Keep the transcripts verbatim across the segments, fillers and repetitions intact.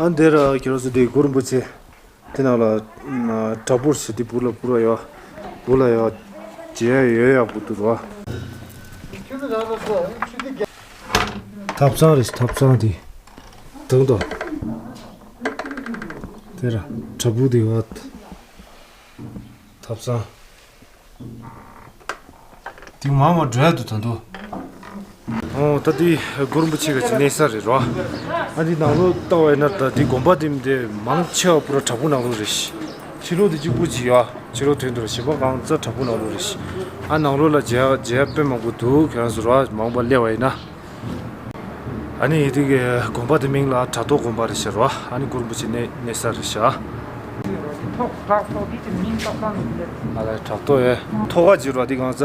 ཨ་འདིར་ཁྱེད་རང་ཚོ་འདི་གུ་རུ་རིན་པོ་ཆེ། དེ་ནང་ལ་བྲག་ཕུག་ཞིག་འདི་བུ་ལ་བུ་ལ་ཡོད། བུ་ལ་ཡོད། མཇལ་ཡོད་ཡག་པོ་འདུག་རོ། ཐབ་ཚང་རེད། ཐབ་ཚང་འདི་དང་དང་། དེ་ར་བྲག་ཕུག་འདི་བ། ཐབ་ཚང་། དེ་མ་མ་འགྲོ་ཡ་འདུག་ད་འདུག་ཨོ་ད་དེ་གུ་རུ་རིན་པོ་ཆེ་ག་ཅིག་གནས་ས་རེད་རོ། ཨ་འདི་ནང་ལོགས་ལྟ་བ་ཡིན་ན་ད་དེ་དགོན་པ་དེ་མི་དེ་མང་ཆེ་བ་པུ་ར་བྲག་ཕུག་ནང་ལོགས་རེད་ཤི། ཕྱི་ལོགས་དེ་གཅིག་པུ་ཅིག་ཡོད། ཕྱི་ལོགས་དོན་དུ་གཞན་པ་གང་ཚ་བྲག་ཕུག་ནང་ལོགས་རེད་ཤི། ཨ་ནང་ལོགས་ལ་མཇལ་མཇལ་དཔེ་མང་པོ་འདུག་ཁྱེད་རང་ཚོ་རོ་མང་པོ་སླེབས་པ་ཡིན་ན། ཨ་ནི་དེ་གི་དགོན་པ་དེ་མིང་ལ་བྲག་ཐོག་དགོན་པ་རེད་ཤག་རོ། ཨ་ནི་གུ་རུ་རིན་པོ་ཆེ་གནས་གནས་ས་རེད་ཤག་ཐོག་བྲག་ཐོག་དེ་ཅི་མིང་བཏགས་སྟངས་ནི་མི་འདུག་ཨ་ལ་བྲག་ཐོག་ཡོད། ཐོག་ག་ཅིག་རོ་དེ་གང་ས།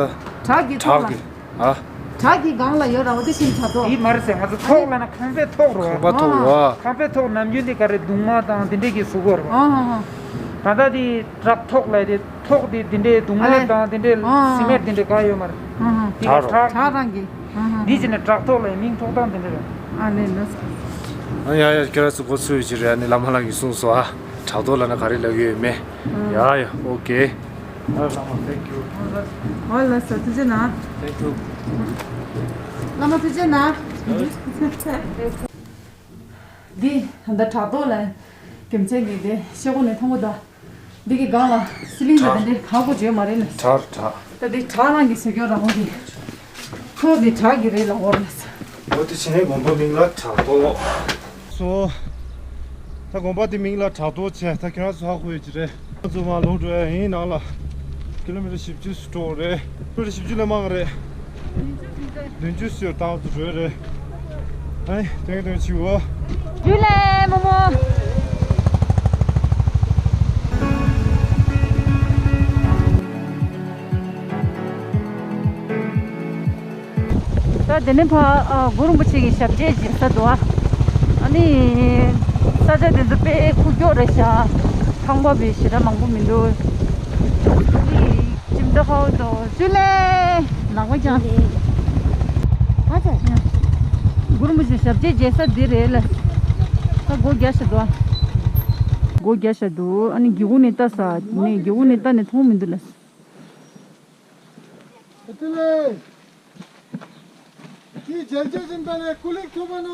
བྲག་གི་ཐོག་བྲག་ལ། གི་ཨ། བྲག་གི་སྒང་ལ་ཡོད་ར་བ་དེ་བཞིན་བྲག་ཐོག་དེ་མ་རེད་ཟེར། ང་ཚོ་ཐོག་ལ་ན་ཁང་པའི་ཐོག་རོ། ཁང་པ་ཐོག་རོ། ཨ། ཁང་པའི་ཐོག་ནམ་རྒྱུན་དེ་ག་རེ་གདུང་མ་དང་དེ་འདྲས་ཀྱི་བཟོ་གོ་རོ། ཨ་ཧ་ཧ། ད་ལྟ་དེ་བྲག་ཐོག་ལ་དེ་ཐོག་དེ་དེ་འདྲས་གདུང་མ་ཨ་ལེ། དང་དེ་འདྲས་ཨ་ཨ། སི་མེད་དེ་འདྲས་ག་ཡོད་མ་རེད། ཨ་ཧ། དེ་བྲག་རོ། བྲག་རང་གི་འདི་བྱས་ན་བྲག་ཐོག་ལ་མིང་ཐོགས་སྟངས་དེ་འདྲ་རེད། ཨ་ནི་ལགས། ཨ་ཡ་ཡ་ཁྱེད་རང་ཚོ་གོ་ཚོད་ཡོད་ཀྱི་རེད། ཨ་ནི་བླ་མ་ལགས་ཀྱིས་གསུངས་སོང་ཨ། བྲག་ཐོག་ལབ་ན་ག་རེ་ལབ་ཀྱི་ཡོད་མེད། ཨ། ཡ་ཡ་ཨོ་ཀེ། ཨ་བླ་མ་thank you། ཨོ་ལགས་སོ་ཐུགས་རྗེ་གནང་། Thank you། བླ་མ་ཐུགས་རྗེ་གནང་། འདི་ད་ལྟ་བྲག་ཐོག་ལ་རྒྱུ་མཚན་གྱིས་དེ་ཤེལ་སྒོ་ནས་མཐོང་གི་འདུག་འདི་གི་སྒང་ལ་སི་ལིང་དང་དེ་འདྲའི་ག་གོ་བརྗོད་མ་རེད་ལ། བྲག་བྲག་ད་འདི་བྲག་རང་གི་ཟེར་སྐྱོ་རང་གི་ཐོག་འདི་བྲག་གི་རེད་ལ་འོར་ལ་ས། འོ་དེ་བྱས་ནས་དགོན་པ་མིང་ལ་བྲག་ཐོག་སོ། ད་དགོན་པ་དེ་མིང་ལ་བྲག་ཐོག་བྱས། ད་ཁྱེད་རང་ཚོ་ཧ་གོ་ཡོད་ཀྱི་རེད། ང་ཚོ་མར་ལོག་འགྲོ་ཡ་ཡིན། ནང་ལ་ཀི་ལོ་མི་ཊར་བཞི་བཅུ་ཙམ་འགྲོ་དགོས་རེད། ཀི་ལོ་མི་ཊར་བཞི་བཅུ་ལས་མང་རེད། བདུན་ཅུ་ཙམ་ཡོད་ད་ང་ཚོ་འགྲོ་ཡ་རེད། ཨ་ནི་དེང་དེང་ཆིའོ། ཇུ་ལེ་མོ་མོ། ད་དེ་ནས་ཕ་ཨ་གུ་རུ་རིན་པོ་ཆེ་གི་ཞབས་རྗེས་མཇལ་ས་འདུག་ཨ། ཨ་ནི་ས་ཆ་དེ་ཚོ་དཔེ་ཁུག་ཀྱོག་རེད་ཤག་ཁང་པ་བས་ཞེ་དྲག་མང་པོ་མི་འདུག་ཅིམ་ད་ཧའོ་དོ་ཅུ་ལེ། ལག་པ་བརྐྱངས་ཏེ། ཨ་ཙི། གུ་རུ་རིན་པོ་ཆེ་ཞབས་རྗེས་མཇལ་ས་འདི་རེད་ལ། ད་སྒོ་རྒྱག་ཤག་འདུག་ཨ། སྒོ་རྒྱག་ཤག་འདུག་ཨ་ནི་སྒེའུ་ཁུང་ནས་ལྟ་ས་ནས་སྒེའུ་ཁུང་ནས་ལྟ་ནས་མཐོང་མི་འདུག་ལ། ཨ་ཙི་ལེ། ཀི་ཇལ་ཇལ་ཅིན་པ་ལེ་ཀུ་ལིག་ཐུབ་པ་ནོ་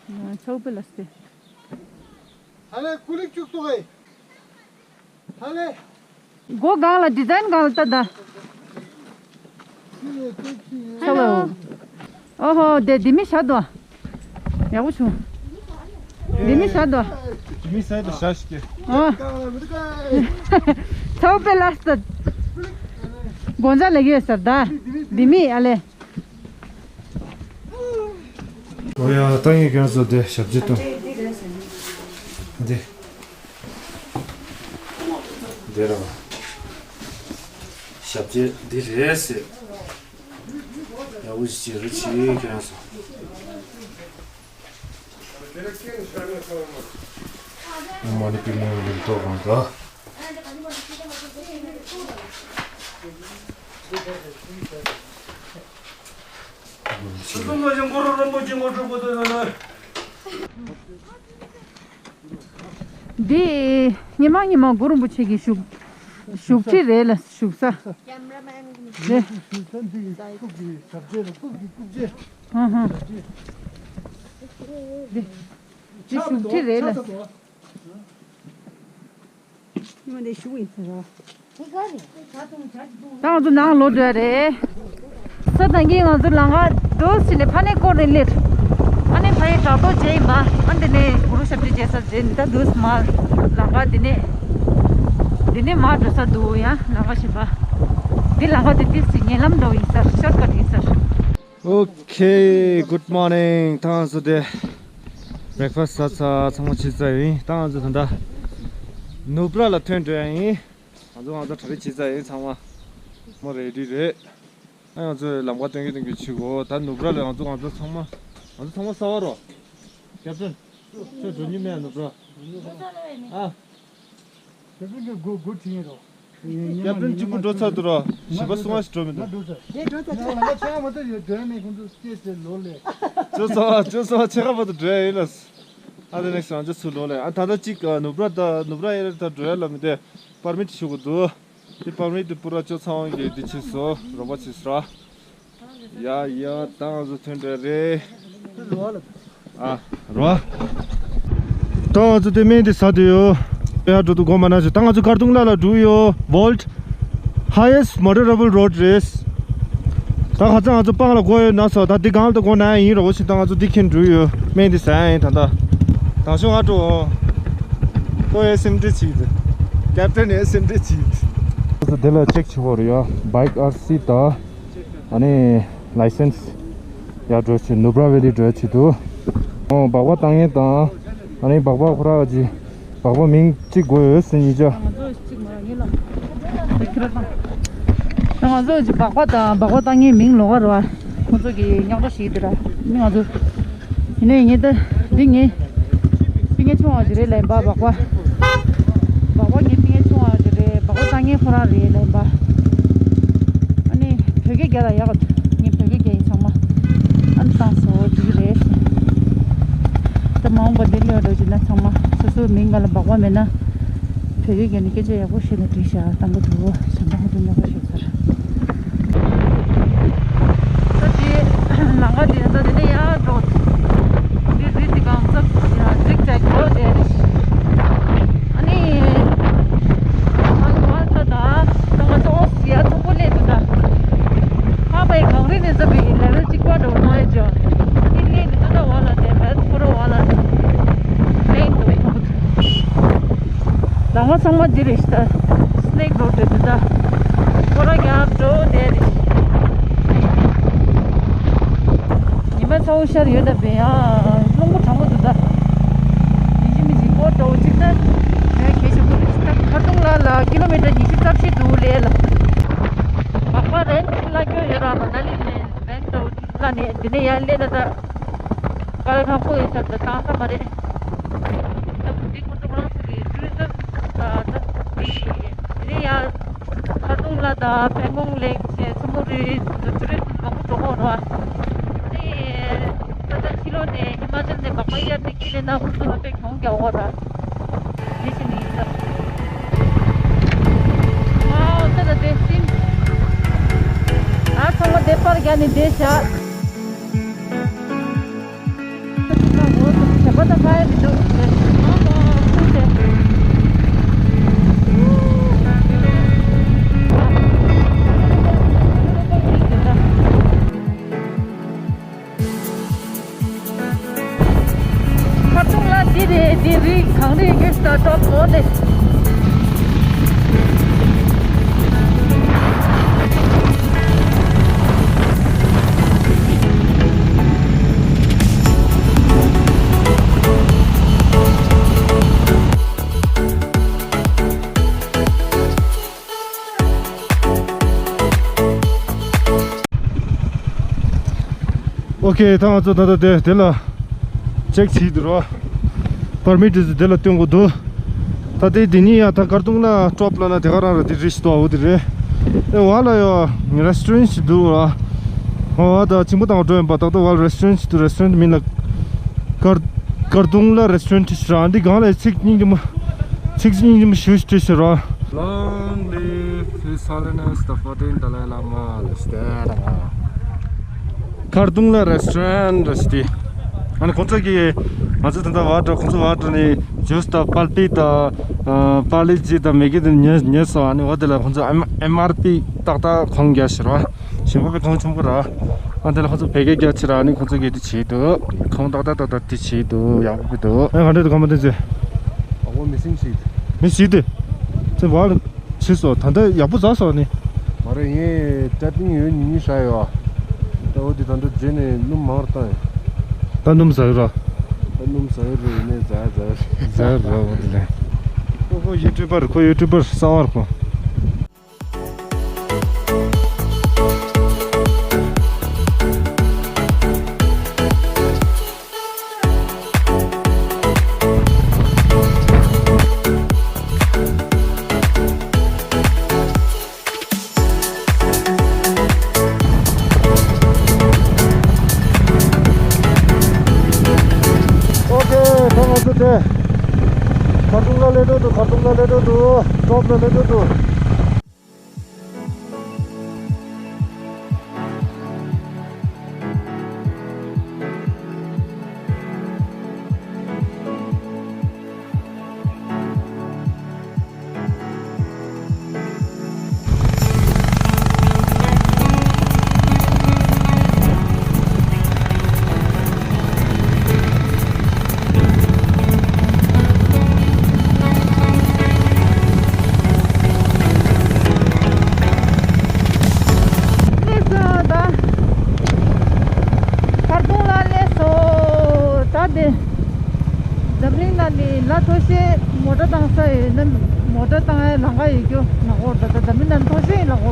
བ། ཆོག་པ་ལ་སྟེ། ཧ་ལེ་ཀུ་ལིག་བཅུག་ཏོ་གེ། ཧ་ལེ། སྒོ་སྒང་ལ་ཌི་ཛའིན་སྒང་ལ་ལྟ་ད། ཧེ་ལོ། ཨོ་ཧོ་དེ་དེ་མི་ཤ་དོ། ཡག་པོ་བྱུང་། དེ་མི་ཤ་དོ། དེ་མི་ཤ་དོ་ཤ་ཤི་ཀེ། ཨོ། ཆོག་པ་ལ་སྟེ། དགོན་ཆ་ལ་གི་ཡོད་སར་ད། དེ་མི་ཨ་ལེ། ཨོ་ཡ་ད་ངས་ཁྱོད་ཚོ་དེ་ཞབས་ཕྱི་གཏོང་། འདི། འདི་ར་བ། ཞབས་ཕྱི་འདི་རེད་ཟེར། ཡག་པོ་ཞིག་རེད་ཅེས་ཁྱོད་ཚོ། མ་ཎི་པུས་མོའི་ལུང་རྟོགས་གང་དག་འདི་སྔོན་མ་སྔོན་མ་གུ་རུ་རིན་པོ་ཆེ་གི་བཞུགས་བཞུགས་ཁྲི་རེད་ལ་བཞུགས་ས་རེད། ཧ་ཧ། འདི་འདི་བཞུགས་ཁྲི་རེད་ལ། ད་ང་ཚོ་ནང་ལོག་འགྲོ་ཡ་རེད། ས་དང་གིས་ང་ཚོ་ལམ་ཁ་འདུག་ཟེར་ནས་ཕ་ནས་སྐོར་རེ་སླེབས། ཨ་ནི་ཕ་ཡི་བྲག་ཐོག་མཇལ་ཡིན་པ། ཨ་འདི་ནས་གུ་རུ་ཞབས་ཕྱི་མཇལ་ས་མཇལ་ནི་ད་འདུག་མ་ལམ་ཁ་འདི་ནས། འདི་ནས་མར་འགྲོ་ས་འདུག་ཡ་ལམ་ཁ་ཞིག་པ། འདི་ལམ་ཁ་དེ་ཏིག་ཙི་ཉེ་ལམ་འགྲོ་ཡིན་ས་ཤོར་ཀ་ཊི་ཡིན་ས། Okay, good morning. ཐང་སུ་དེ་breakfast ཟ་ཚ་ཚང་མ་ཕྱི་ཚ་ཡིན། ཐང་སུ་ད་ལྟ་ནུབ་ར་ལ་ཐོན་འགྲོ་ཡ་ཡིན། ང་ཚོ་ང་ཚོ་གྲ་རེ་ཕྱི་ཚ་ཡིན་ཚང་མ། མོ་ready རེད། ཨ་ང་ཚོ་ལམ་ཁ་སྟོན་གི་སྟོན་གི་ཕྱི་གོ་ད་ནུབ་ར་ལ་ང་ཚོ་ང་ཚོ་ཚང་མ། ང་ཚོ་ཚང་མ་གསར་པ་རོ། Captain ཁྱོད་འགྲོ་མྱོང་མེད་ནུབ་ར། ཨ། དེ་ཚོ་གི་སྒོ་སྒོ་ཁྲིད་ཡིན་རོ། རྒྱབ་དོན་གཅིག་པུ་འགྲོ་ཚར་འདུག་རོ། བཞི་པ་སུ་མ་ཞིག་འགྲོ་མི་འདུག་དེ་འགྲོ་ཚར་ཚར་ལ་ཆ་མ་ཐུབ་ཡོད་འགྲོ་ཡ་མེད་ཁོང་ཚོ་སྐྱེས་ཚེ་ལོ་ལས། ཅོ་ཚ་ཅོ་ཚ་ཆེ་ཁ་བར་དུ་འགྲོ་ཡ་ཡིན་ལ། ཨ་དེ་ནེག་སི་ང་ཚོ་ཚུར་ལོག་ལེ། ཨ་ད་ལྟ་གཅིག་ནུབ་ར་ད་ནུབ་ར་ཨེ་རི་ད་འགྲོ་ཡ་ལ་མི་དེ་པར་མིཊ་ཞུ་དགོས་འདུག་དེ་པར་མིཊ་དེ་པུ་ར་ཅོ་ཚང་བ་གི་དེ་ཕྱིས་སོ་རོགས་པ་ཕྱིས་སོ་ར། ཡ་ཡ་ད་ང་ཚོ་ཐོན་འདྲ་རེད། ཨ་རོ། ད་ང་ཚོ་དེ་སྨན་དེ་ཟ་དུས་ཡོད། ཡ་འགྲོ་དུ་གོ་མ་ན་ཞིག་ད་ང་ཚོ་ཀར་དུང་ལ་ལ་འགྲོ་ཡོད། World highest motorable road race. ད་ཁ་ཚ་ང་ཚོ་སྤང་ལ་འགོ་ཡོད་ན་སོ་ད་འདི་གང་ལ་འགོ་ན་ཡིན་རོགས་ཞིག་ད་ང་ཚོ་འདི་ཁྱེར་འགྲོ་ཡོད། སྨན་འདི་ཟ་ཡིན་ད་ད། དང་ཤོག་ང་འགྲོ། ཁོ་ཡའི་སེམས་ཁྲལ་བྱེད་ཀྱི་འདུག་ཀེབ་ཏན་ཡའི་སེམས་ཁྲལ་བྱེད་ཀྱི་འདུག་དེ་ལ་ཅེག་བྱེད་དགོས་རེད་ཡ། བྷའིག་ཨར་སི་དང་། ཨ་ནི་ལའི་སེན་སི་ཡར་འགྲོ་ཆེད་ནུབ་ར་ཝེ་ལི་འགྲོ་ཆེད་དུ། ཨོ་སྦག་སྦག་བཏང་ཡས་དང་། ཨ་ནི་སྦག་སྦག་ཁོ་ར་གི་སྦག་སྦག་མིང་གཅིག་དགོས་ཡོད་ཟེར་ཉིས་ཆ། ང་ཚོ་གཅིག་མ་ར་ངེས་ལ། ང་ཚོ་གཅིག་སྦག་སྦག་དང་སྦག་སྦག་བཏང་ཡས་མིང་ལོགས་ཀ་རེད་བ། ཁོ་ཚོ་གི་རྙོག་དྲ་ཞིག་དེ་ར། ཨ་ནི་ང་ཚོ། ཡིན་ནའི་ངས་ད་འདི་ངས་ཕ་གིར་ཆུང་བ་ཞིག་རེད་ལབ་པ། སྦག་སྦག་སྦག་སྦག་ངས་ཕ་གིར་ཆུང་བ་ཞིག་རེད། སྦག་སྦག་བཏང་མཁན་ཁོ་རང་རེད་ལབ་པ། ཨ་ནི་བོད་སྐད་རྒྱག་ལ་ཡག་ག་འདུག་ངས་བོད་སྐད་རྒྱག་ཡིན་ཚང་མ། ཨ་ནི་བཏང་སོ་འགྲིག་གི་རེད། ད་མ་འོངས་པ་འདིར་ཡོད་འགྲོ་བྱས་ན་ཚང་མ་སོ་སོའི་མིང་སྒང་ལ་སྦག་སྦག་མེད་ན། བོད་སྐད་རྒྱག་ནས་སྐད་ཆ་ཡག་པོ་བཤད་ན་འགྲིག་ཤག་དང་པོ་དུ་བོ་བྱམས་པ་ཧ་ཅང་ཡག་པོ་བཤད་ཚར། ད་དེ་ལམ་ཁ་དེ་ད་དེ་ནས་ཡར་འགྲོ། དེ་རི་དེ་གང་ཙམ་ཡར་འཛེགས་བྱས་འགྲོ་བསྡད་རེད། ཨ་ནི་ང་ཚོ་བར་ད་ད་ད་ང་ཚོ་ཨོ་སི་ཡར་ཚོང་པོ་སླེབས་འདུག་ད་ཕ་བའི་གངས་རི་ནས་འཛེགས་པའི་ལེ་ཝལ་གཅིག་པ་འགྲོ་མ་ཡོད་ཅོ། ཨ་ནི་སླེབས་འདུག་ད་བར་ལ་དེ་བལ་ཁོ་ར་བར་ལ་སླེབས་འདུག་ད་ང་ཚང་མ་འདི་རེད་ཤག་སི་ནེག་རོཌ་རེད་འདུག་ད། ཁོ་ར་རྒྱབ་འགྲོ་བསྡད་རེད། ཉི་མ་ཚ་བོ་ཤར་ཡོད་ད་བས་ཡང་རླུང་བུ་གྲང་མོ་འདུག་ད། ཡིན་གཅིག་མིན་གཅིག་སྐོར་འགྲོ་གཅིག་ད་ཡང་གལ་ཆེན་པོ་རེད་ཤག་ད་ཁ་ཐུང་ལ་ལ་ཀི་ལོ་མི་ཊར་ཉི་ཤུ་རྩ་བཞི་འདུག་ལས་ལ། སྦག་སྦག་རེད་ལ་སྐྱོ་ཡོད་ར་མ་ན་ལི་ནས། ལ་ནས་འདི་ནས་ཡར་སླེབས་ན་ད་དཀའ་ལས་ཁག་པོ་ཡིན་ས་ད་བཏང་ས་མ་རེད། ད་འདི་ཁོ་ཚོ་རང་ཚོ་གི་ཊུ་རི་ཛམ་ད་ད་འདི་འདི་ནས་ཡར་ཁ་ཐུང་ལ་ད་ཕན་ཀོང་ལེག་བྱས་ཚོ་མོ་རི་ཊུ་རི་ཛམ་མང་པོ་འགྲོ་གི་ཡོད་རེད་བ། དེ་ད་ད་ཕྱི་ལོགས་ནས་ཧི་མ་ཅལ་ནས་སྦག་སྦག་གཡར་ནས་ཁྱེར་ལེ་ན་ཁོ་ཚོ་ལ་དཔེ་གྱོང་རྒྱག་གི་ཡོད་རེད། ཡིད་ཆེས་ནི་ཡིན་ས། ཝའོ། ད་ད་དེ་སིན། ད་ཚང་མ་དེ་པར་རྒྱག་ནི་བསྡད་བཞག་བྱེད་པ་ད་ཁ་ཡ་མི་འདུག་ཁ་ཐུག་ལ་འདི་རེད། འདི་རི་གངས་རི་གི་ས་ཊོབ་མོ་ནས། ཨོ་ཁེ། ད་ང་ཚོ་ད་ལྟ་དེ་དེ་ལ་ཅེག་བྱེད་དུ་རོ། པར་མིཊ་དེ་ཚོ་དེ་ལ་སྟོན་དགོས་འདུག་ད་དེ་དེ་ནི་ཡ་ད་ཀར་དུང་ལ་ཊོབ་ལ་ན་དེ་ག་རང་ར་དེ་རི་ཞིག་ཏོ་འོ་དེ་རེད། ཨེ་བ་ལ་ཡོ་རེ་སི་ཊོ་རན་ཞིག་འདུག་ར། ཨོ་བ་ད་ཆེན་པོ་དང་འགྲོ་ཡིན་པ། ད་ལྟ་བ་ལ་རེ་སི་ཊོ་རན་ཞིག་འདུག་རེ་སི་ཊོ་རན་མིང་ལ་ཀར་ཀར་དུང་ལ་རེ་སི་ཊོ་རན་ཞིག་ར། འདི་གང་ལ་ཚིག་སྙིང་རྗེ་མོ། ཚིག་སྙིང་རྗེ་མོ་ཞུ་ཞིག་བྲིས་ཞིག་ར། Long live His Holiness the fourteenth Dalai Lama. ཁར་དུང་ལ་རེ་སི་ཊོ་རན་རེད་ཟེར་ཏེ། ཨ་ནི་ཁོང་ཚོ་གིས་ང་ཚོ་ད་ལྟ་བར་འགྲོ། ཁོང་ཚོ་བར་འགྲོ་ནས་ཇུས་དང་པལ་པི་དང་པར་ལེ་ཇི་དང་མེ་གི་དེ་ཉོས་ཉོས་སོང་། ཨ་ནི་འོ་དེ་ལ་ཁོང་ཚོ་ཨེམ་ཨེམ་ཨར་པི་ཏག་ཏག་གོང་རྒྱག་ཤི་ར། ཞིམ་པོ་པའི་གོང་ཆུང་པོ་ར། ཨ་དེ་ལ་ཁོང་ཚོ་བེ་གེ་རྒྱག་ཕྱིར་ཨ་ནི་ཁོང་ཚོ་གིས་དེ་བྱེད་འདུག་གོང་ཏག་ཏག་ཏག་ཏག་དེ་བྱེད་འདུག་ཡག་པོ་འདུག་ཨ་ག་འདྲ་འདུག་ག་མ་དེ་ཚོས། ཨ་ཁོ་མི་སྲིང་ཞིག་མི་ཞིག་དེ། ཚེ་བ་ལ་བྱེད་སོ། ད་ལྟ་ཡག་པོ་ཟ་སོ་ནི། མ་རེད། ངས་ཊ་པིང་ཡོད་ཉུང་ཉུང་བཞག་ཡོད། ད་འོ་དེ་ད་ལྟ་རྗེས་ནས་སྣུམ་མང་རུ་བཏང་ཡོད། ད་སྣུམ་ཟ་ཡོད་ར། ད་སྣུམ་ཟ་ཡོད་རེད། ཡིན་ནའི་ཟ་ཡ་ཟ་ཡ་རེད། ཟ་ཡ་ར་འོ་དེ་ལས། ཁོ་ཁོ་ཡུ་ཊུབ་པར། ཁོ་ཡུ་ཊུབ་པར་གསང་བར་ཁོ། ཨོ་ཁེ། ད་ང་ ཁ་ཐུག་ལ་སླེབས་འགྲོ་འདུག་ཁ་ཐུག་ལ་སླེབས་འགྲོ་འདུག་ཊོབ་ལ་སླེབས་འགྲོ་འདུག་སླེབས་སོང་ད། ཁ་ཐུག་ལ་སླེབས་སོང་ད་དེ། འཛམ་གླིང་ནང་ནས་ལ་མཐོ་ཤོས་མོ་ཊ་བཏང་ས་ཡོད་ན། མོ་ཊ་བཏང་ཡ་ལམ་ཁ་ཡོད་རྒྱུ་ལ་འོ་ད་ད་འཛམ་གླིང་ནང་མཐོ་ཤོས་ཡིན་ལ་འོ།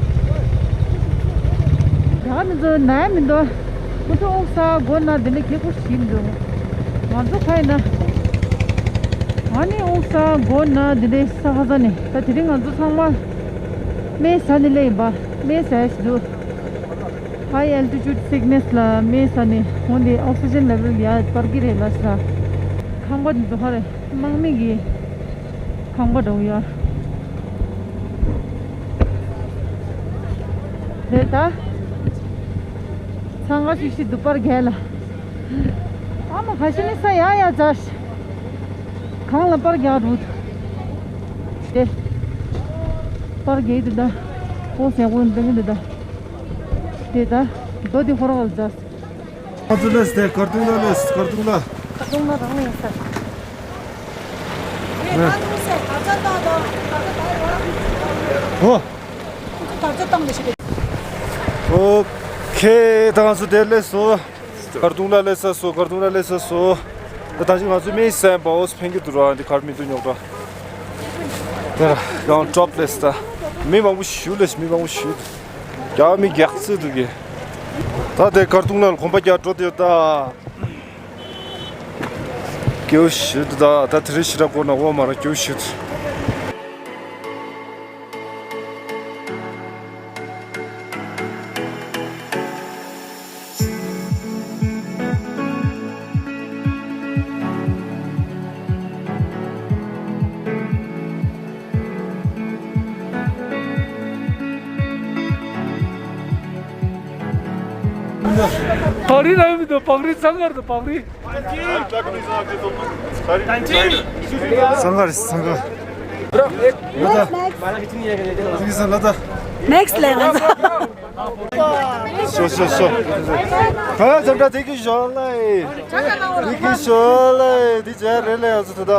ད་མི་ཚོ་ན་ཡ་མི་འདུག་ཁོ་ཚོ་དབུགས་ས་མགོ་ན་དེ་འདྲ་ཁེ་པོ་ཞིག་འདུག་ང་ཚོ་ཁ་ཡིན་ན། ང་ནི་དབུགས་ས་མགོ་ན་དེ་འདྲ་ས་ཁ་ས་ནས་ད་དེ་རིང་ང་ཚོ་ཚང་མ་སྨན་ཟ་ནས་སླེབས་ཡིན་པ། སྨན་ཟ་ཡ་ཞིག་འདུག High altitude sickness ལ་སྨན་ཟ་ནས་འོན་ཏེ་oxygen level ཡར་སྤར་གི་རེད་ལ་ཟ། ཁང་པ་འདི་ཚོ་ཧ་རེ་དམག་མི་གི་ཁང་པ་འདྲ་བོ་ཡོད། རེད་ད། ཚང་ག་ཤིག་ཤིག་འདུག་པར་རྒྱལ་ལ། ཨ་མ་ཁ་ཤི་ནི་ས་ཡ་ཡ་ཛར། གང་ལ་པར་རྒྱག་འགྲོ། དེ། པར་རྒྱག་འདུག་ད། ཨོ་ཟེར་ཀུན་འདུག་འདུག་ད། དེ་ད། རྡོ་དེ་ཧོ་ར་ཧོ་ལ་ཛར། ཨ་ཙི་ལེས་དེ་ཀར་ཏུང་ལ་ལེས་ཀར་ཏུང་ལ། ཀར་ཏུང་ལ་རང་ཡིན་ས། ཨེ། ཨོ། ཨོ་ཁེ། ད་ང་ཚོ་དེར་སླེབས་སོང་། ཀར་ཏུང་ལ་སླེབས་ས་སོང་། ཀར་ཏུང་ལ་སླེབས་ས་སོང་། ད་ད་ཅི་ང་ཚོ་མི་སེམས་པ་འོ་ཕན་གྱི་འདུག་ར། འདི་གར་མི་འདུག་ཉོག་ར། དེ་ར་ཡང་ཊོབ་སླེབས་ས། མི་མང་པོ་ཞུ་ལེ་མི་མང་པོ་ཞུ། རྒྱ་མི་རྒྱག་རྩིས་འདུག་གི། ད་དེ་ཀར་ཏུང་ལ་གོམ་པ་རྒྱག་འགྲོ་དེ་ད། སྐྱོ་ཤི་ད། ད་དེ་རིང་ཞི་ར་གོ་ན་འོ་མ་ར་སྐྱོ་ཤི། བག་རི་ར་མི་འདུག་བག་རི་ཚང་གར་འདུག་བག་རི། ཚང་གར་ཚང་གར། ལ་ད། ལ་ད། Next level. ཤོ་ཤོ་ཤོ། ཧ་ཙམ་ད་དེ་གི་ཞོ་ལ་ཡི། དེ་གི་ཞོ་ལ་ཡི། དེ་ཇ་རེ་ལ་ཡ་ཚོ་ད། ད་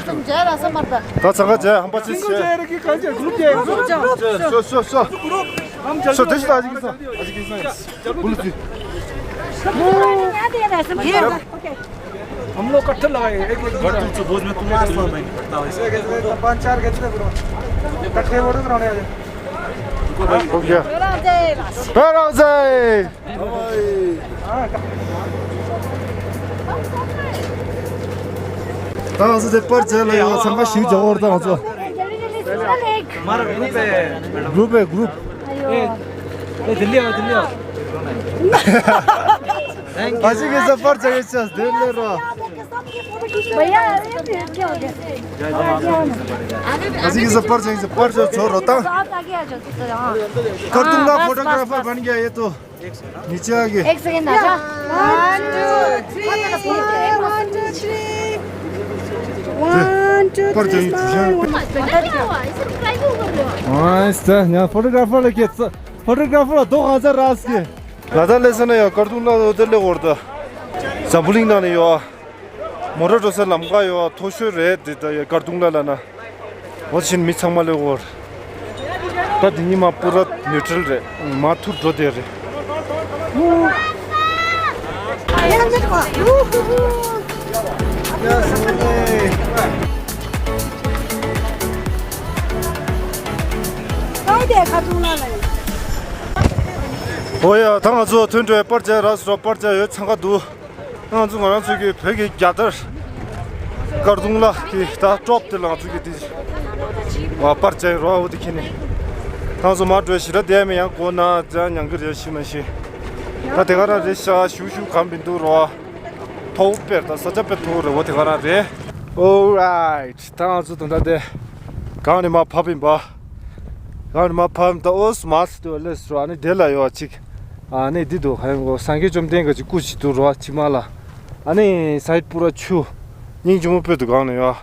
ཚང་ག་ཇ་ཧམ་པ་ཅི་ཤེ། ཤོ་ཤོ་ཤོ། ཤོ་དེ་ཤི་ད་ཨ་ཅིག་གི་ས། ཨ་ཅིག་གི་ས། ཨུ་ལུ་ཙི། हम लोग इकट्ठे लगाए, एक एक बार। तुम तो बोझ में तुम लोग पाँच चार गए थे, इकट्ठे वो लोग रहने आ जाए। हो गया। पैर आ जाए। ད་ང་ཚོ་དེ་པར་བྱས་ལ་ཡོད། ཚང་མ་ཞིག་འཇོག་འོར་ད་ང་ཚོ། हमारा ग्रुप है। ग्रुप है, ग्रुप। ए, ए, दिल्ली आओ, दिल्ली आओ। आज ही के सफर जगह से दिल्ली रो। भैया, अरे फिर क्या हो गया? आज ही के सफर जगह से पर जो छोड़ होता। तो आप आगे आ जाओ, तो, हाँ। कर दूंगा, हाँ, बस, फोटोग्राफर बस, बस। बन गया ये तो। नीचे आ गए। एक सेकंड आ जा। One, two, three, one, two, three। One, two, पर three, जाइए, four। हाँ, इस तरह, यहाँ फोटोग्राफर लेके, फोटोग्राफर दो हजार रास के। ལ་ད་སླེབས་ས་ན་ཡང་ཀར་ཏུང་ལ་འོ་དེ་སླེབས་འོར་ད། འཛམ་བུ་གླིང་ནང་ནས་ཡོད། མོ་ཊ་འགྲོ་ས་ལམ་ཁ་ཡོད། མཐོ་ཤོས་རེད་དེ་ད་ཡ་ཀར་ཏུང་ལ་ལ་ན། འོ་ཕྱིན་མི་ཚང་མ་ལས་འོར། ད་དེ་ཉི་མ་པུ་ར་ནིའུ་ཊྲལ་རེད། མ་ཐུར་འགྲོ་དེ་རེད། ཨོ་ཡ་ད་ང་ཚོ་ཐོན་འགྲོའི་པར་ཆས་རག་སོང་། པར་ཆས་ཡོད་ཚང་ཀ་འདུག་ང་ཚོ་ང་རང་ཚོ་གི་བོད་ཀྱི་རྒྱལ་དར་ཀར་རྡུང་ལ་གི་ད་ཀྲོབ་དེ་ལ་ང་ཚོ་གི་དེ་བ་པར་ཆས་རོ་འོ་དེ་ཁྱེར་ནས་ད་ང་ཚོ་མར་འགྲོ་ཞི་ར་དེ་མི་ཡང་གོ་ན་ཅང་ཉང་གི་རེད་ཤི་མ་ཤི། ད་དེ་ག་རང་རེད་ཤ་ཞུ་ཞུ་གམ་མི་འདུག་རོ། མཐོ་པོ་དཔེར་ད་ས་ཆ་དཔེ་མཐོ་པོ་རེད་བ། དེ་ག་རང་རེད། Alright, ད་ང་ཚོ་ད་ལྟ་དེ་གང་ནས་མར་བབས་ཡིན་པ། གང་ནས་མར་བབས་ཡིན་པ། ད་ཨོ་སི་མར་སི་དུ་ལས་སུ་ཨ་ནི་དེ་ལ་ཡོད་ཅིག་ཨ་ནི་འདི་འདུག་ཧ་ཡང་གོ་སངས་རྒྱས་བཅོམ་ལྡན་འདས་ཀྱི་སྐུ་ཞིག་འདུག་རོ་ཕྱི་མ་ལ། ཨ་ནི་སའིད་པུ་ར་ཆུ་སྙིང་རྗེ་མོ་དཔེ་འདུག་གང་ནས་ཡོད།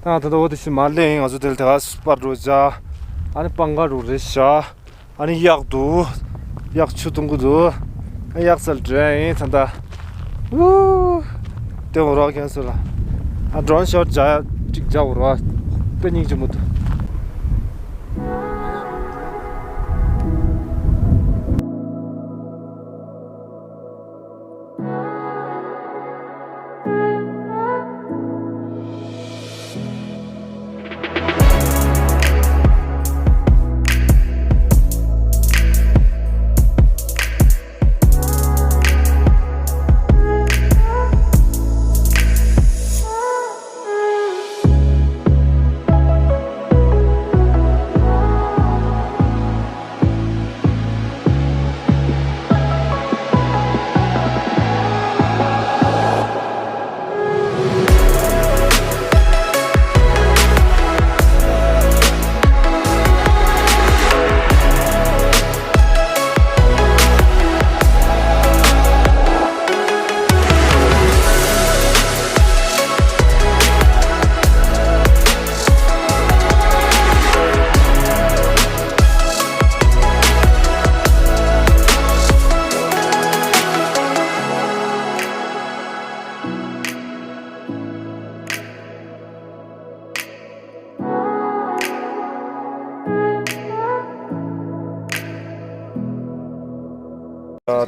ད་ད་ལྟ་འོ་དེ་ཤི་མ་ལེ་ཡིན། ང་ཚོ་དེ་ལ་དེ་ག་སྤར་རོ་བྱ། ཨ་ནི་སྤང་ག་རུ་རེད་བྱ། ཨ་ནི་གཡག་འདུག་གཡག་ཆུ་འཐུང་གི་འདུག་གཡག་སལ་འདྲ་ཡིན་ད་ལྟ། ཝུ། དེ་འོ་རོགས་ཁྱེད་ཚོ་ལ། ཨ་ཌོ་རོན་ཤོ་ཊི་བྱ་ཡ་གཅིག་བྱ་འོ་རོགས། དཔེ་སྙིང་རྗེ་མོ་འདུག་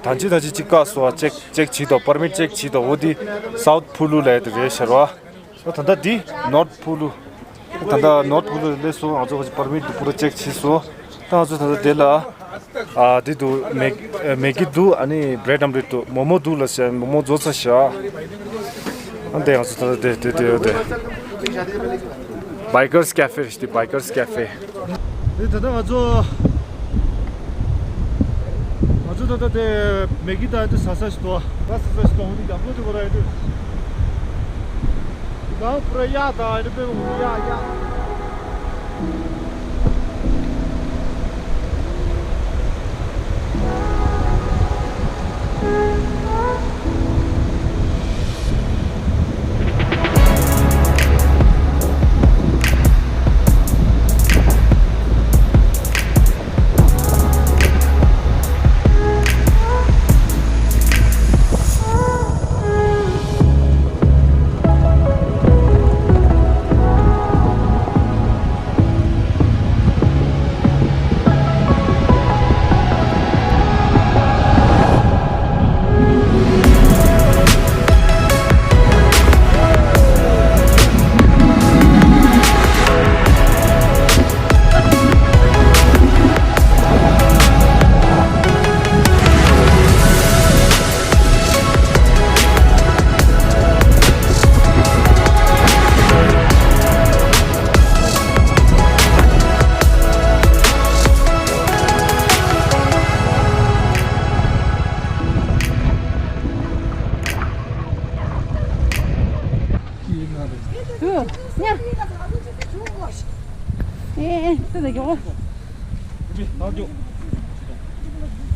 ད་ཅི་ད་ཅི་གཅིག་བཀག་སོ། ཅེག་ཅེག་བྱེད་དོ། པར་མིཊ་ཅེག་བྱེད་དོ། འོ་དེ་སའུཐ་ཕུ་ལུ་ལ་ཡ་དེ་རེད་ཤར་བ། ད་ལྟ་འདི་ནོརཐ་ཕུ་ལུ། ད་ལྟ་ནོརཐ་ཕུ་ལུ་སླེབས་སོང་། ང་ཚོ་ཁ་ཅིག་པར་མིཊ་དུ་པུ་ར་ཅེག་བྱས་སོང་། ད་ང་ཚོ་ད་ལྟ་དེ་ལ་ཨ་འདི་འདུག་མེ་མེ་གི་འདུག་ཨ་ནི་བྷི་རེཌ་ཨམ་ལེཊ་འདུག་མོག་མོག་འདུག་ལ་ཟེར། མོག་མོག་བཟོ་ཚར་ཤག་ཨ་འདི་ང་ཚོ་ད་ལྟ་དེ་དེ་དེ་དེ་བྷའི་ཀར་སི་ཀེ་ཧྥེ་རེད། དེ་བྷའི་ཀར་སི་ཀེ་ཧྥེ། དེ་ད་ལྟ་ང་ཚོ་ང་ཚོ་ད་ལྟ་དེ་མེ་གི་ད་དེ་ཟ་ས་ཞིག་འདུག་ད་ཟ་ས་ཞིག་འདུག་འོ་དེ་རྒྱབ་ལོགས་དེ་བོ་ར་ཡོད་དེ། གང་པུ་ར་གཡག་དང་ཨ་ནི་དཔེ་མང་པོ་གཡག་གཡག་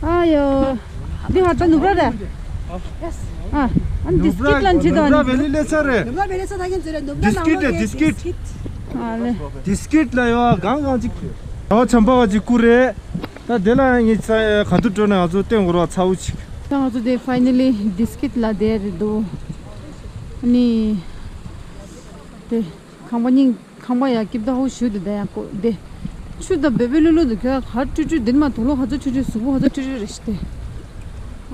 ཨ་ཡོ། འདི་ཧ་ད་ནུབ་ར་རེད། ཨ། ཨ་ནི་ཌིས་ཀིཊ་ལ་འདི་དང་། ནུབ་ར་ཝེ་ལི་ལས་ཚར་རེད། ནུབ་ར་ཝེ་ལི་ཚར་ད་གིན་ཚར་རེད། ནུབ་ར་ཌིས་ཀིཊ་ནང་ལོགས་ལས་ཌིས་ཀིཊ། ཨ་ལེ། ཌིས་ཀིཊ་ལ་ཡོད་གང་གང་ཅིག་ཨོ་ཆམ་པ་ག་ཅིག་ཀུ་རེད། ད་དེ་ལ་ངས་ཚ་ག་དུས་འགྲོ་ན་ང་ཚོ་སྟོན་དགོས་ར་ཚ་བོ་ཅིག་ད་ང་ཚོ་དེ་ཕའི་ནལ་ལི་ཌིས་ཀིཊ་ལ་དེ་རེད་འདུག་ཨ་ནི། དེ། ཁང་པ་རྙིང་། ཁང་པ་ཡ་སྐྱིད་པོ་ཞུ་དེ་ད་ཡ་ཀོ་དེ། ཆུ་ད་བེ་བེ་ལུ་ལུ་དུ་ཁྱོད་གར་ཀྲུ་ཀྲུ་དེ་མ་དུག་ལོག་ཧ་ཚོ་ཆུ་ཆུ་གཟུགས་པོ་ཧ་ཚོ་ཀྲུ་ཀྲུ་རེ་ཞིག་དེ།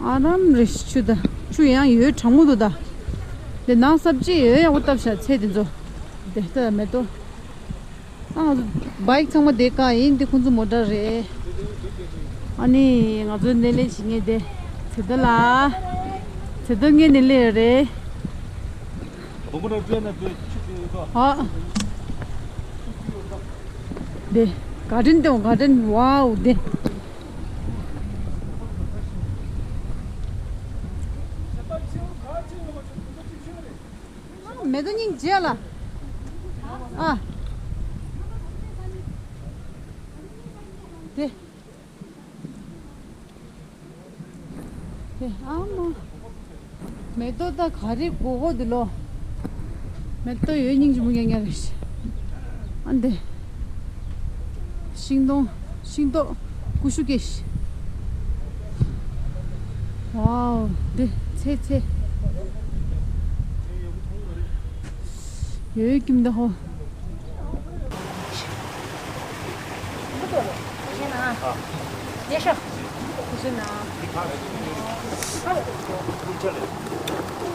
ཨ་རམ་རེ་ཞིག་ཆུ་ད། ཆུ་ཡང་ཡོད་གྲང་མོ་དུ་ད། དེ་ནང་སབ་ཅི་ཡོད་ཡག་པོ་བཏབ་ཤག་ཚེ་དེ་ཚོ། དེ་ལྟ་མེ་ཏོག་ཨ་ང་ཚོ་བྷའིཀ་ཚང་མ་དེ་ག་ཡིན། དེ་ཁོང་ཚོ་མོ་ཊ་རེད། ཨ་ནི་ང་ཚོ་སྣེ་ལེན་བྱེད་མཁན་དེ། ཚེ་ད་ལ། ཚེ་ད་ངའི་སྣེ་ལེན་རེད། ཨ། དེ། ག་ཌེན་དེ་ག་ཌེན་ཝའོ་དེ། མེ་ཏོག་སྙིང་རྗེ་ལ། ཨ། དེ། དེ་ཨ་མ། མེ་ཏོག་ད་ག་རེ་གོ་གོ་འདི་ལོ། མེ་ཏོག་ཡོད་སྙིང་རྗེ་མོ་ཉག་ཉག་རེད། ཨ་འདི། ཤིང་སྡོང་། ཤིང་ཏོག་ཀུ་ཤུ་ཀེ་ཤི། ཝའོ། འདི་ཚེ་ཚེ། ཡོད་ཀྱིན་འདི་ཧོ།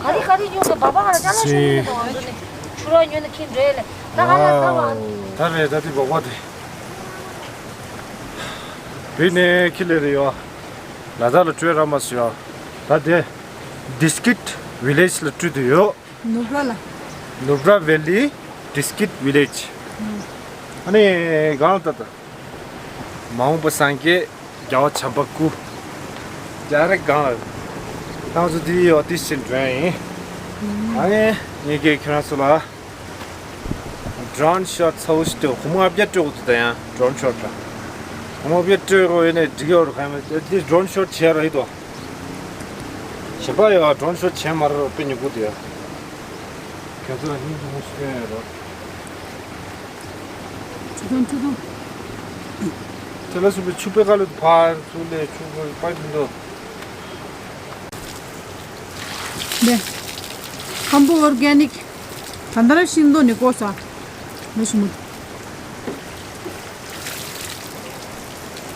ག་རེ་ག་རེ་ཉོ་གི་བ་བ་ང་ལ་ཅ་ལག་ཤོར་ནས་འདུག་ང་ཚོ་ནི་ཆུ་རགས་ཉོ་ནི་ཁྱིམ་རེད་ལ། ད་ང་ལ་ཟ་བ། ད་རེད་ད་དེ་བ་བ་དེ། བི་ནས་ཁི་ལེ་རེ་ཡོ། ལ་དྭགས་ལ་སྤྲོད་ར་མ་སུ་ཡོ། ད་དེ་Diskit Village ལ་སྤྲོད་དུ་ཡོད། ནུབ་ར་ལ། Nubra Valley Diskit Village། ཨ་ནི་གང་ལ་ད་ད། མ་འོངས་པ་སངས་རྒྱས་རྒྱལ་བ་བྱམས་པ་སྐུ། རྒྱ་རེ་གང་ལ། ང་ཚོ་དེ་ཡོ་དེ་ཕྱིན་འགྲོ་ཡ་ཡིན། ཨ་ནི་ངས་ཀྱིས་ཁྱེད་རང་ཚོ་ལ། Drone shot ཚ་བོ་ཞིག་སྤྲོད། སྒོར་མོ་ལྔ་བརྒྱ་སྤྲོད་དགོས་འདུག་ད་ཡང་drone shot ལ། སྒོར་མོ་ལྔ་བརྒྱ་སྤྲོད་དགོས་ཡོད་ནས་འགྲིག་ཡོད་རེད་གང་ཡིན་མིན་དེ་drone shot བྱས་ར་ཡིན་དོ། གཞན་པ་ཡོད་drone shot བྱས་མ་རེད་རོ་དཔེ་ཉོ་དགོས་འདུག་ཡ། ཁྱོད་ཚོ་ལ་སྙིང་རྗེ་མོ་ཞིག་སྐྱོན་ཡོད་རོ། ཆུ་དང་ཆུ་དང་། དེ་ལ་སུ་པའི་ཆུ་པའི་ཀ་ལུ་ཕར་ཚུར་ལས་ཆུ་པའི་པའི་མི་འདུག་འདི། ཁམ་བུ་ཨོར་གེ་ནིག་ད་ལྟ་ར་ཤིང་ཏོག་ནི་ཀོ་ས། མ་ཤི་མུ།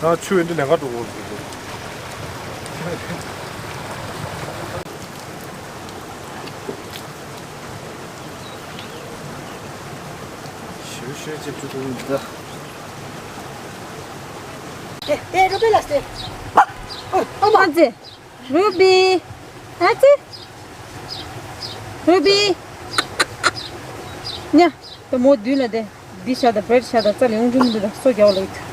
ད་ཆུ་ཡོད་འདི་ལས་ཀ་འགྲོ་དགོས་ཟེར་གི། ཞུ་ཞུ་ཅིག་འགྲོ་དགོས་འདི་ད། དེ་དེ་རུ་པེ་ལ་སྟེ། ཨ་མ་ཙེ། རུ་བི། ཨ་ཙི། རུ་བི། ཉ། ད་མོ་བདུན་ལ་དེ། འདི་ཤ་དང་བྲེད་ཤ་དང་རྩ་ལ་ཡོང་རྒྱུ་མི་འདུག་ད་སོ་རྒྱག་ལ་ཡོད།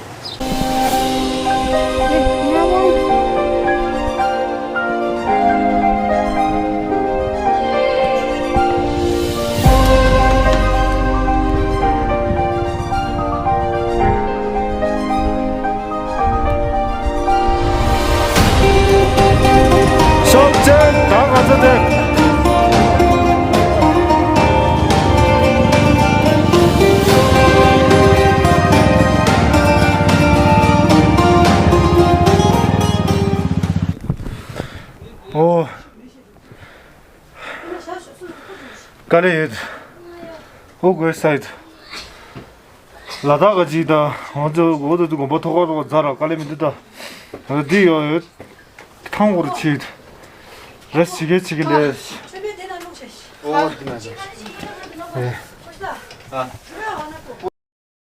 ཤོག་ཅན་ད་ང་ཚོ་དེ། ཨོ། དཀའ་ལས་ཡོད། ཨོ་དགོས་ས་ཡོད། ལ་དྭགས་ཀ་ཅིག་དང་ང་ཚོ་འོ་དོ་དོ་དགོན་པ་ཐོག་ཁར་རོགས་རྫ་ར་དཀའ་ལས་མི་འདུག་ད། འདི་ཡོད་ཡོད། ཐང་བོར་ཆིད། རེས་ཆི་གེ་ཆི་གེ་ལས། ཨོ་དེ་ན་ཅི། ཨེ། ཨ།